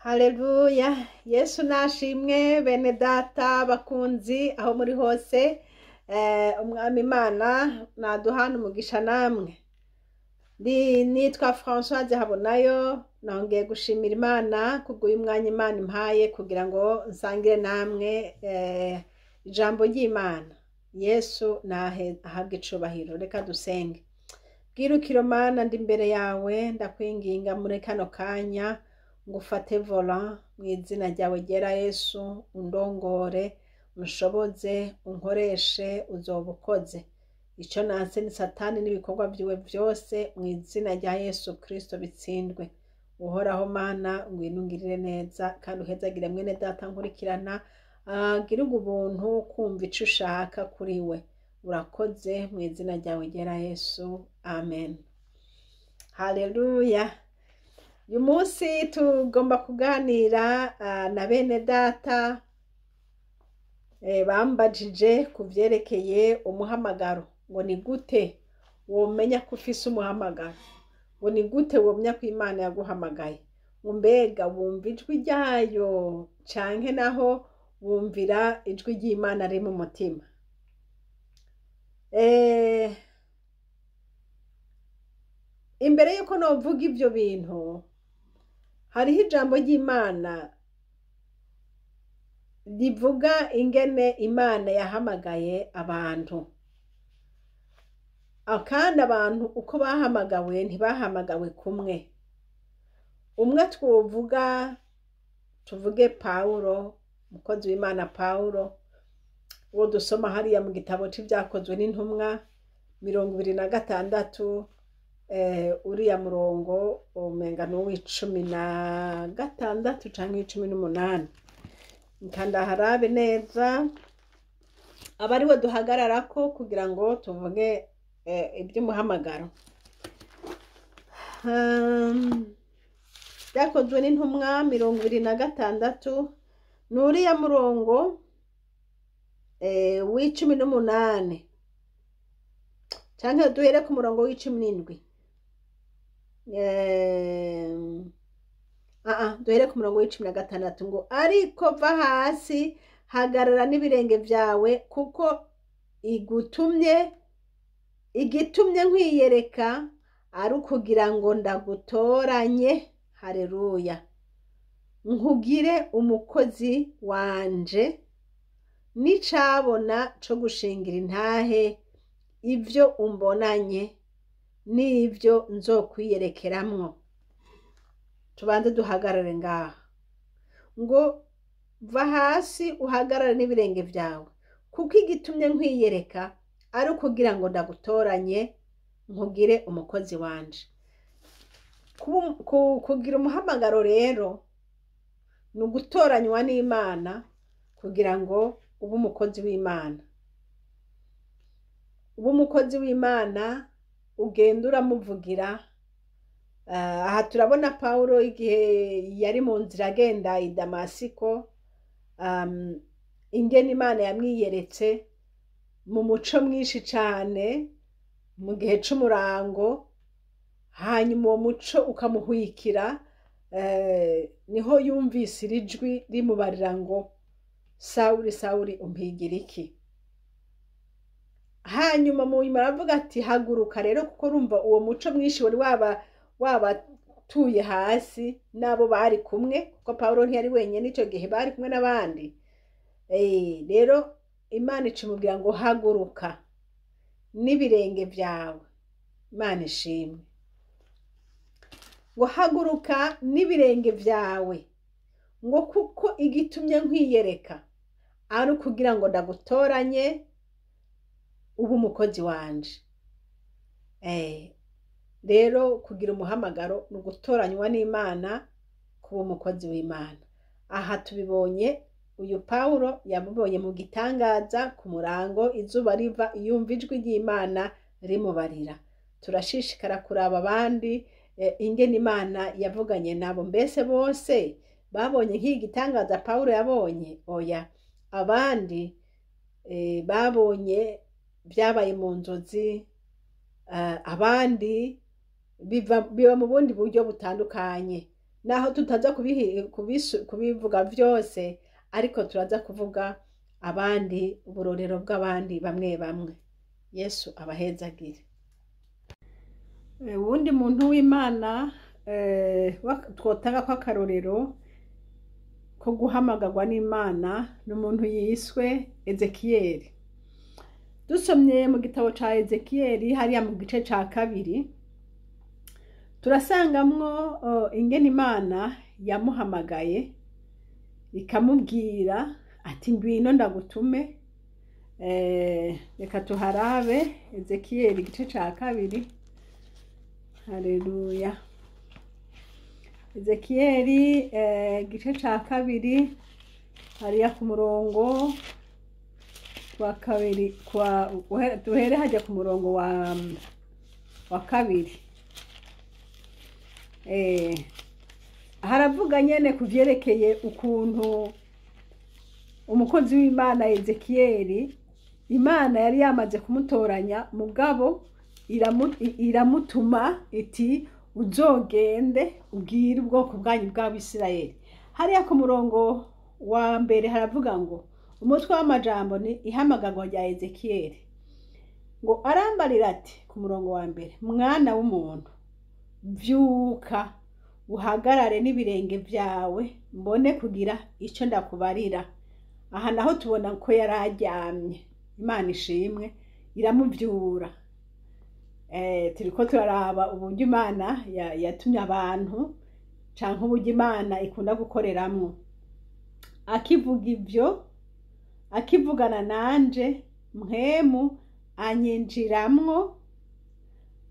Haleluya, Yesu nashimwe. Bene data bakunzi, aho muri hose, Umwami Imana naduhana umugisha namwe. Nitwa Françoise Habonayo. Nongeye gushimira Imana kubw'uyu mwanya Imana impaye kugira ngo nsangire namwe ijambo ry'Imana. Yesu nahe ahabwe icubahiro. Reka dusenge. Bwirukiro Mana, ndi imbere yawe, ndakwinginga muri kano kanya ngo ufate volant mu izina ryawe ryera Yesu, undongore, unshoboze, unkoreshe, uzoba ukoze. Ico nanse ni Satani n'ibikorwa vyiwe vyose, mu izina rya Yesu Kristo bitsindwe. Uhoraho Mana, ngwino ungirire neza kandi uhezagire mwene data nkurikirana, agire ubuntu kumva ico ushaka kuri we. Urakoze mu izina ryawe ryera Yesu, amen. Haleluya. Uyu munsi tugomba kuganira na bene data bambajije ku vyerekeye umuhamagaro, ngo ni gute womenya ko ufise umuhamagaro, ngo ni gute womenya ko Imana yaguhamagaye, ngo mbega wumva ijwi ryayo canke naho wumvira ijwi ry'Imana riri mu mutima. Imbere yuko novuga ivyo bintu, hariho ijambo ry'Imana rivuga ingene Imana yahamagaye abantu. Kandi abantu uko bahamagawe ntibahamagawe kumwe. Umwe twovuga, tuvuge Pawulo, umukozi w'Imana Pawulo, uwo dusoma hariya mu gitabo c'Ivyakozwe n'Intumwa 26, uriya murongo umenga n'uw'icumi na gatandatu canke uw'icumi n'umunani. Nkanda harabe neza, aba ariwe duhagararako kugira ngo tuvuge iby'umuhamagaro. Byakozwe n'Intumwa 26, ni uriya murongo w'icumi n'umunani, canke duhere ku murongo w'icumi n'indwi. Duhere ku murongo w'icumi na gatandatu, ngo: "Ariko va hasi, hagarara n'ibirenge vyawe, kuko igitumye nkwiyereka ari ukugira ngo ndagutoranye, hareruya, nkugire umukozi wanje n'icabona co gushingira intahe ivyo umbonanye n'ivyo nzokwiyerekeramwo." Tubanze duhagarare ngaha, ngo: "Va hasi, uhagarare n'ibirenge vyawe, kuko igitumye nkwiyereka ari ukugira ngo ndagutoranye, nkugire umukozi wanje." Kugira umuhamagaro rero ni ugutoranywa n'Imana kugira ngo ube umukozi w'Imana. Ube umukozi w'Imana, ugenda uramuvugira. Aha turabona Pawulo igihe yari mu nzira agenda i Damasiko, ingene Imana yamwiyeretse mu muco mwinshi cane mu gihe c'umurango, hanyuma uwo muco ukamuhwikira, niho yumvise iri jwi rimubarira ngo: "Sawuli, Sawuli, umpigira iki?" Hanyuma mu nyuma aravuga ati: "Haguruka rero," kuko urumva uwo muco mwinshi wari waba wabatuye hasi n'abo bari kumwe, kuko Pawulo ntiyari wenyine ico gihe, bari kumwe n'abandi. Rero Imana icimubwira ngo: "Haguruka n'ibirenge vyawe." Imana ishimwe. Ngo: "Haguruka n'ibirenge vyawe," ngo: "kuko igitumye nkwiyereka ari ukugira ngo ndagutoranye, ube umukozi wanje." Rero kugira umuhamagaro ni ugutoranywa n'Imana kuba umukozi w'Imana. Aha tubibonye, uyu Pawulo yamubonye mu gitangaza ku murango, izuba riva, yumva ijwi ry'Imana rimubarira. Turashishikara kuraba abandi, ingene Imana yavuganye nabo. Mbese bose babonye nk'iyi gitangaza Pawulo yabonye? Oya, abandi babonye byabaye mu nzozi, abandi biba mu bundi buryo butandukanye. Naho tutaza kubivuga vyose, ariko turaza kuvuga abandi, uburorero bw'abandi bamwe bamwe. Yesu abahezagire. Uwundi muntu w'Imana twotanga ko akarorero ko guhamagarwa n'Imana ni umuntu yiswe Ezekiyeli. Dusomye mu gitabo ca Ezekiyeli hariya mu gice ca 2, turasangamwo ingene Imana yamuhamagaye ikamubwira ati ngwino ndagutume. Reka tuharabe Ezekiyeli igice ca 2. Haleluya. Ezekiyeli igice ca 2 hariya ku murongo wa 2, duhere hajya ku murongo wa 2. Haravuga nyene ku vyerekeye ukuntu umukozi w'Imana Ezekiyeli, Imana yari yamaze kumutoranya, mugabo iramutuma iti uzogende ubwire ubwoko bwanyu bw'Abisirayeli. Hariya ku murongo wa 1 haravuga ngo umutwe w'amajambo ni ihamagarwa rya Ezekiyeli. Ngo arambarira ati ku murongo wa 1, mwana w'umuntu, vyuka uhagarare n'ibirenge vyawe mbone kugira ico ndakubarira. Aha naho tubona ko yararyamye. Imana ishimwe iramuvyura. Turiko turaraba uburyo Imana yatumye abantu canke uburyo Imana ikunda gukoreramwo. Akivuga ivyo, akivugana nanje, mpwemu anyinjiramwo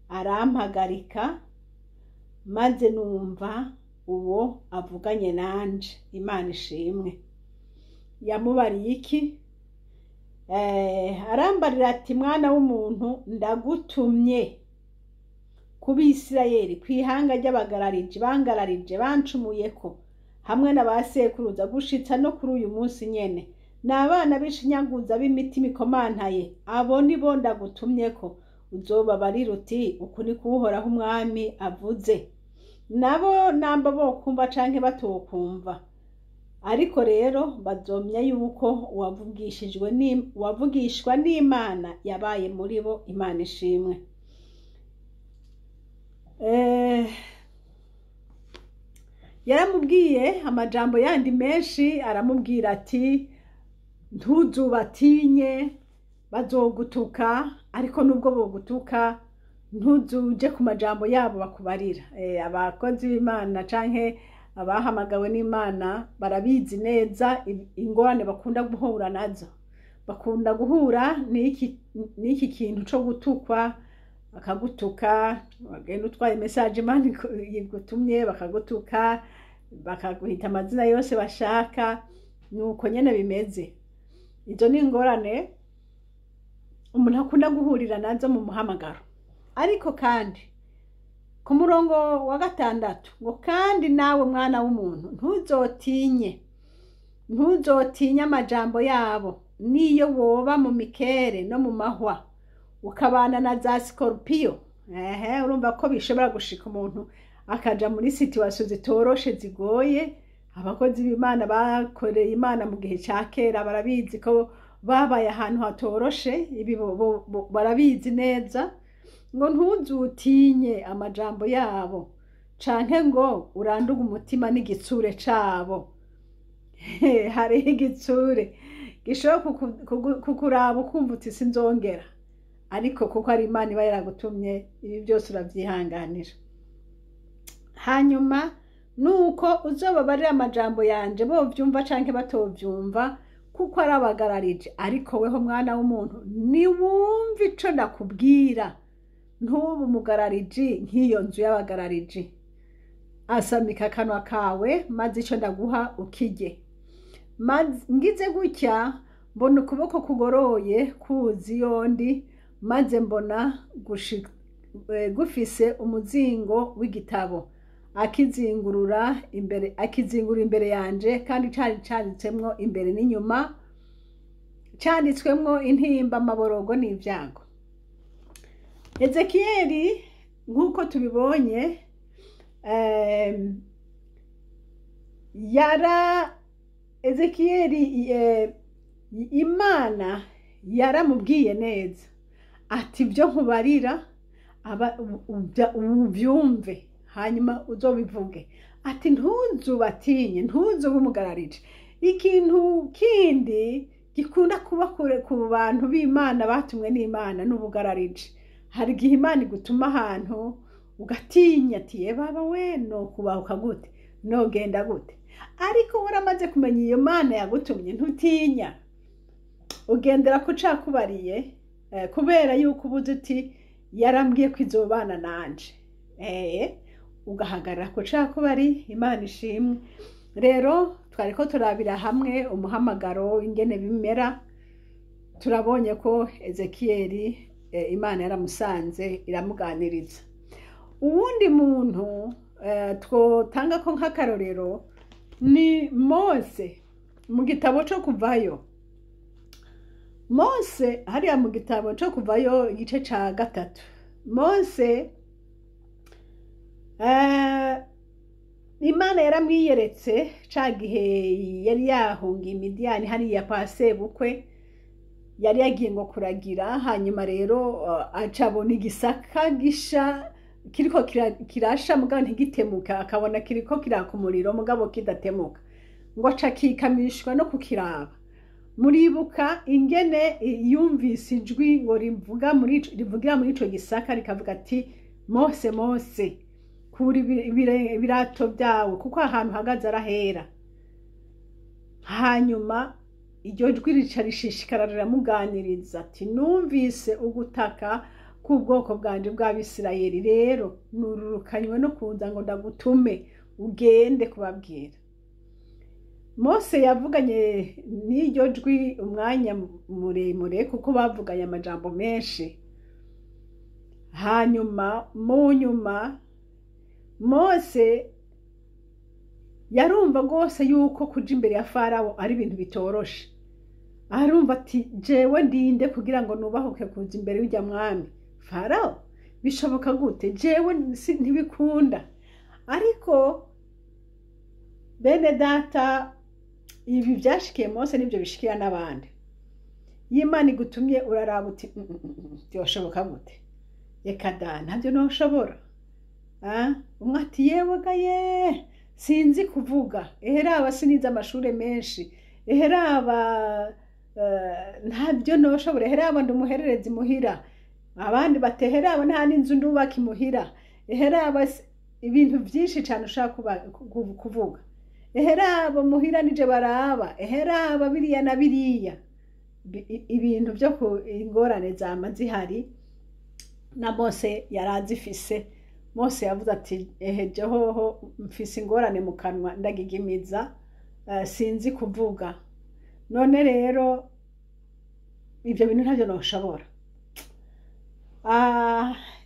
arampagarika, maze numva uwo avuganye nanje. Imana ishimwe. Yamubariye iki? Arambarira ati mwana w'umuntu, ndagutumye ku Bisirayeli, kw'ihanga ry'abagarariji bangararije bancumuyeko hamwe na ba sekuruza gushitsa no kuri uyu munsi nyene. Ni abana b'ishinyaguza b'imitima ikomantaye, abo ni bo ndagutumyeko. Uzobabarira uti uku ni ko Uhoraho Umwami avuze. Nabo namba bokumva canke batokumva, ariko rero bazomya yuko uwavugishwa n'Imana yabaye muri bo. Imana ishimwe. Yaramubwiye amajambo yandi menshi, aramubwira ati ntuzubatinye, bazogutuka, ariko nubwo bogutuka ntuzuje ku majambo yabo bakubarira. Abakozi b'Imana canke abahamagawe n'Imana barabizi neza ingorane bakunda guhura nazo. Bakunda guhura n'iki kintu co gutukwa, bakagutuka, bagenda utwaye message Imana igutumye bakagutuka, bakaguhita amazina yose bashaka. Nuko nyene bimeze. Izo ni ingorane umuntu akunda guhurira nazo mu muhamagaro. Ariko kandi ku murongo wa 6 ngo kandi nawe mwana w'umuntu, ntuzotinye amajambo yabo, niyo woba mu mikere no mu mahwa, ukabana na za scorpio. Urumva ko bishobora gushika umuntu akaja muri situation zitoroshe zigoye. Abakozi b'Imana bakoreye Imana mu gihe ca kera barabizi ko babaye ahantu hatoroshe, ibi barabizi neza. Ngo ntuzutinye amajambo yabo canke ngo uranduge umutima n'igitsure cabo. Hari igitsure gishobora kukuraba ukumva uti sinzongera, ariko kuko ari Imana iba yaragutumye ibi byose uravyihanganira. Hanyuma nuko uzobabarira amajambo yanje bovyumva canke batovyumva, kuko arabagararije. Ariko weho mwana w'umuntu, niwumva ico ndakubwira, ntubu umugarariji nk'iyo nzu y'abagarariji. Asamika akanwa kawe maze ico ndaguha ukirye. Ngize gutya mbona ukuboko kugoroye kuzi yondi, maze mbona gufise umuzingo w'igitabo, akizingurura imbere yanje, kandi cari canditsemwo imbere n'inyuma, canditswemwo intimba, amaborogo n'ivyago. Ezekiyeli nk'uko tubibonye, Yara Ezekiyeli, Imana yaramubwiye neza ati: "Ibyo nkubarira ubyumve, hanyuma uzobivuge." Ati: "Ntuzubatinye, ntuzube umugararije." Ikintu kindi gikunda kuba kure ku bantu b'Imana batumwe n'Imana n'ubugararije. Hari igihe Imana igutuma ahantu ugatinya, ati: "Ye baba we, no kubahuka gute? Nogenda gute?" Ariko waramaze kumenya iyo Mana yagutumye, ntutinya, ugendera ku cakubariye, kubera yuko ubuze uti: "Yarambwiye ko izobana nanje." Ugahagarara ku cakubari. Imana ishimwe. Rero twariko turabira hamwe umuhamagaro ingene bimera. Turabonye ko Ezekiyeli, Imana yaramusanze iramuganiriza. Uwundi muntu twotanga ko nk'akarorero ni Mose mu gitabo co Kuvayo. Mose hariya mu gitabo co Kuvayo igice ca 3, Mose, Imana yaramwiyeretse ca gihe yari yahungiye Imidiyani hariya kwa sebukwe, yari yagiye ngo kuragira. Hanyuma rero aca abona igisaka gisha, kiriko kirasha mugabo ntigitemuka, akabona kiriko kiraka umuriro mugabo kidatemuka, ngo aca akikamishwa no kukiraba. Muribuka ingene yumvise ijwi ngo rivuga muri rivugira muri ico gisaka, rikavuga ati: "Mose, Mose, kura ibirato byawe, kuko ahantu uhagaze arahera." Hanyuma iryo jwi rica rishishikara riramuganiriza ati: "Numvise ugutaka k'ubwoko bwanje bw'Abisirayeli, rero nururukanywe no kuza ngo ndagutume ugende kubabwira." Mose yavuganye n'iryo jwi umwanya muremure, kuko bavuganye amajambo menshi. Hanyuma mu nyuma Mose yarumva rwose yuko kuja imbere ya Farawo ari ibintu bitoroshe. Arumva ati: "Jewe ndinde kugira ngo nubahuke kuza imbere y'urya mwami Farawo? Bishoboka gute? Jewe ntibikunda." Ariko bene data, ibi byashikiye Mose nibyo bishikira n'abandi. Iyo Imana igutumye uraraba uti: "Byoshoboka gute? Reka da, ntabyo noshobora." Umwe ati: "Yewe ga ye, sinzi kuvuga, eheraba sinize amashuri menshi, eheraba ntabyo noshobora, eheraba ndi umuhererezi muhira." Abandi bati: "Eheraba nta n'inzu ndubaka imuhira, eheraba ibintu byinshi cyane ushaka kuvuga, eheraba muhira nije baraba, eheraba biriya na biriya." Ibintu byo ku ingorane zama zihari, na Mose yari azifise. Mose yavuze ati: "Ehe, hoho mfise ingorane mu kanwa, ndagigimiza, sinzi kuvuga. None rero ibyo bintu ntabyo noshobora."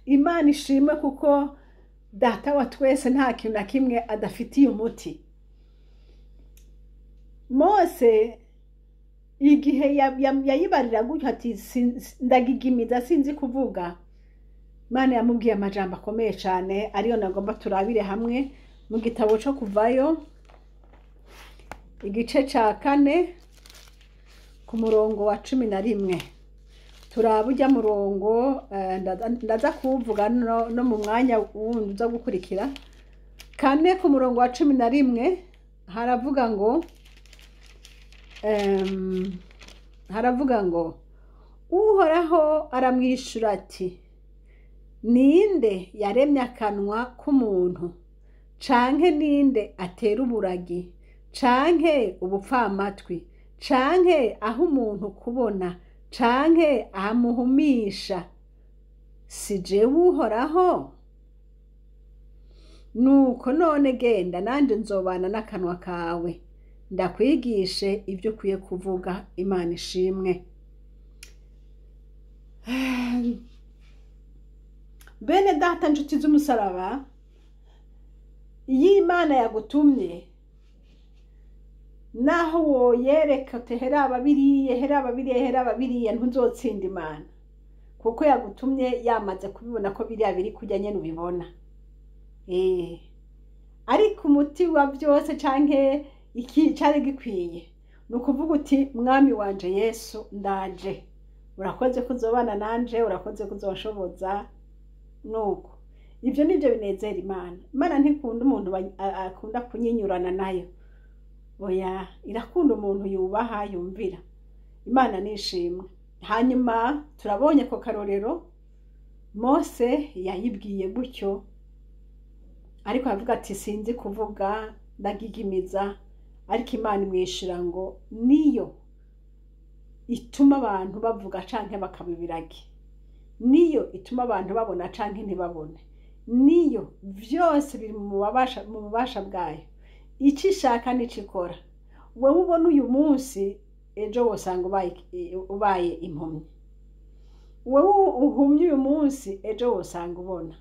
Imana ishimwe, kuko Data wa twese nta kintu na kimwe adafitiye umuti. Mose igihe yayibarira gutyo ati: "Ndagigimiza, sinzi kuvuga," Imana yamubwiye amajambo akomeye cyane, ariyo nagomba turabire hamwe mu gitabo cyo Kuvayo igice cya 4 ku murongo wa 11. Turaba ujya murongo, ndaza kuwuvuga no mu mwanya wundi uza gukurikira. 4 ku murongo wa 11 haravuga ngo, Uhoraho aramwishyura ati: "Ninde yaremye akanwa k'umuntu? Canke ninde atera uburagi, canke ubupfamatwi, canke aho umuntu kubona, canke amuhumisha? Si jewe Uhoraho? Nuko none genda, nanje nzobana n'akanwa kawe, ndakwigishe ibyo ukwiye kuvuga." Imana ishimwe. Bene data, nshuti z'umusaraba, iyo Imana yagutumye, naho woyereka uti: "Heraba biriya, heraba biriya, heraba biriya," ntuzotsinda Imana, kuko yagutumye yamaze kubibona ko biriya biri kujya nyene ubibona. Ariko umuti wa byose canke iki cari gikwiye ni ukuvuga uti: "Mwami wanje Yesu, ndaje, urakoze kuzobana nanje, urakoze kuzonshoboza." Nuko ibyo nibyo binezera Imana. Imana ntikunda umuntu akunda kunyinyurana nayo, oya. Irakunda umuntu yubaha, yumvira. Imana nishimwe. Hanyuma turabonye ko karorero Mose yayibwiye gutyo, ariko aravuga ati: "Sinzi kuvuga, ndagigimiza." Ariko Imana imwishura ngo niyo ituma abantu bavuga canke bakaba ibiragi, niyo ituma abantu babona canke ntibabone, niyo vyose biri mu bubasha bwayo. Icyo ishaka nico ikora. Wowe ubona uyu munsi, ejo wosanga ubaye impumyi. Wowe uhumye uyu munsi, ejo wosanga ubona.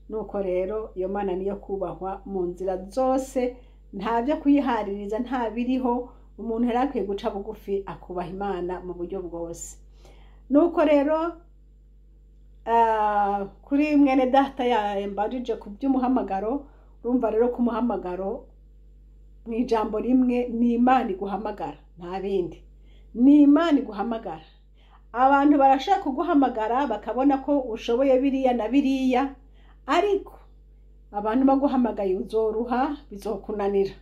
Nuko rero iyo Mana niyo kubahwa mu nzira zose, nta byo kuyihaririza, nta biriho. Umuntu yari akwiye guca bugufi akubaha Imana mu buryo bwose. Nuko rero kuri mwene data yambajije ku by'umuhamagaro, urumva rero ko umuhamagaro mu ijambo rimwe ni Imana iguhamagara, nta bindi, ni Imana iguhamagara. Abantu barashaka kuguhamagara bakabona ko ushoboye biriya na biriya, ariko abantu baguhamagaye uzoruha, bizokunanira.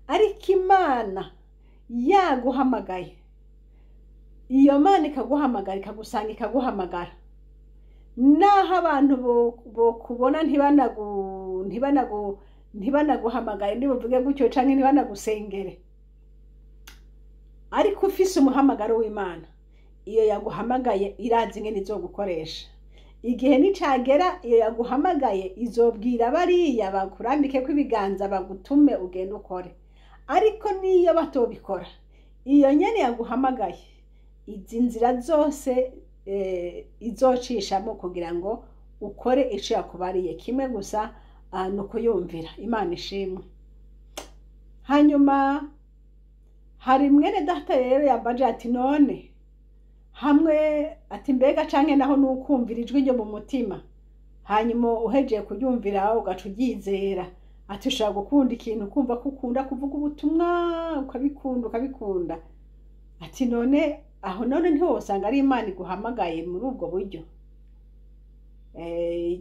Ariko Imana yaguhamagaye, iyo Mana ikaguhamagara, ikagusanga, ikaguhamagara, naho abantu bokubona ntibanaguhamagare, ntibuvuge gutyo canke ntibanagusengere, ariko ufise umuhamagaro w'Imana, iyo yaguhamagaye irazi ingene izogukoresha. Igihe nicagera, iyo yaguhamagaye izobwira bariya bakurambikeko ibiganza, bagutume ugende ukore. Ariko niyo batobikora, iyo nyene yaguhamagaye izi nzira zose izocishamo kugira ngo ukore ico yakubariye. Kimwe gusa ni ukuyumvira. Imana ishimwe. Hanyuma hari mwene data rero yambaje ati: "None hamwe," ati, "mbega canke naho ni ukumvira ijwi ryo mu mutima, hanyuma uhejeye kuryumvira ugaca uryizera?" Ati: "Ushobora gukunda ikintu, ukumva ko ukunda kuvuga ubutumwa, ukabikunda, ukabikunda." Ati: "None aho none ntiwosanga ari Imana iguhamagaye muri ubwo buryo?"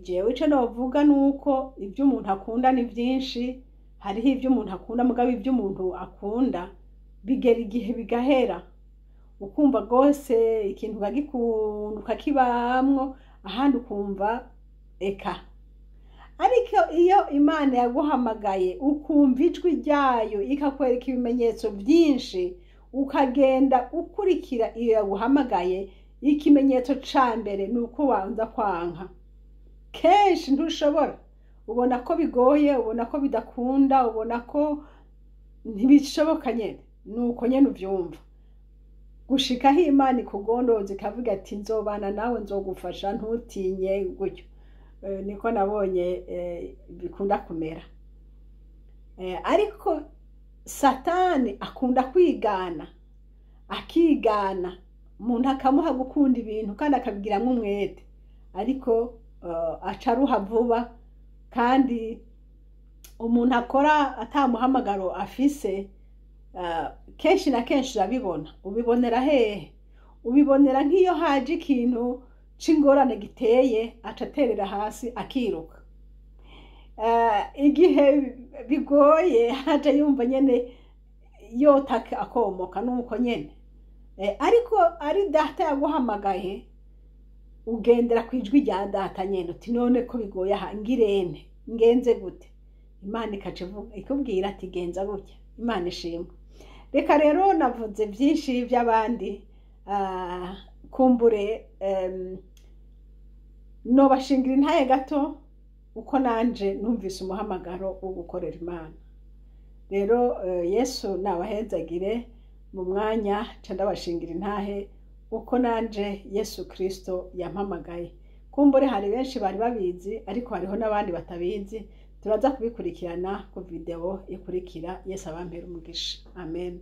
Jewe ico novuga ni uko ibyo umuntu akunda ni byinshi. Hariho ibyo umuntu akunda, mugabo ibyo umuntu akunda bigera igihe bigahera, ukumva rwose ikintu ukagikunda, ukakibamwo, ahandi ukumva eka. Ariko iyo Imana yaguhamagaye, ukumva ijwi ryayo, ikakwereka ibimenyetso byinshi, ukagenda ukurikira iyo yaguhamagaye, ikimenyetso ca mbere ni uko wanza kwanka. Kenshi ntushobora, ubona ko bigoye, ubona ko bidakunda, ubona ko ntibishoboka nyene, ni uko nyene uvyumva, gushika aho Imana ikugondoza ikavuga ati: "Nzobana nawe, nzogufasha, ntutinye." Gutyo niko nabonye bikunda kumera. Ariko Satani akunda kwigana, akigana umuntu, akamuha gukunda ibintu kandi akabigiramwo umwete, ariko aca aruha vuba. Kandi umuntu akora atamuhamagaro afise, kenshi na kenshi urabibona. Ubibonera hehe? Ubibonera nk'iyo haje ikintu c'ingorane giteye, aca aterera hasi akiruka. Igihe bigoye haja yumva nyene yotaka, akomoka, nuko nyene. Ariko ari Data yaguhamagaye, ugendera ku ijwi rya Data nyene, uti: "None ko bigoye aha, ngirente, ngenze gute?" Imana ikaca ikubwira ati: "Genza gutya." Imana ishimwe. Reka rero navuze byinshi by'abandi, kumbure nobashingira intaye gato uko nanje numvise umuhamagaro wo gukorera Imana. Rero Yesu nabahezagire. Mu mwanya ca ndabashingira intahe uko nanje Yesu Kristo yampamagaye. Kumbure hari benshi bari babizi, ariko hariho n'abandi batabizi. Turaza kubikurikirana ku video ikurikira. Yesu abampera umugisha. Amen.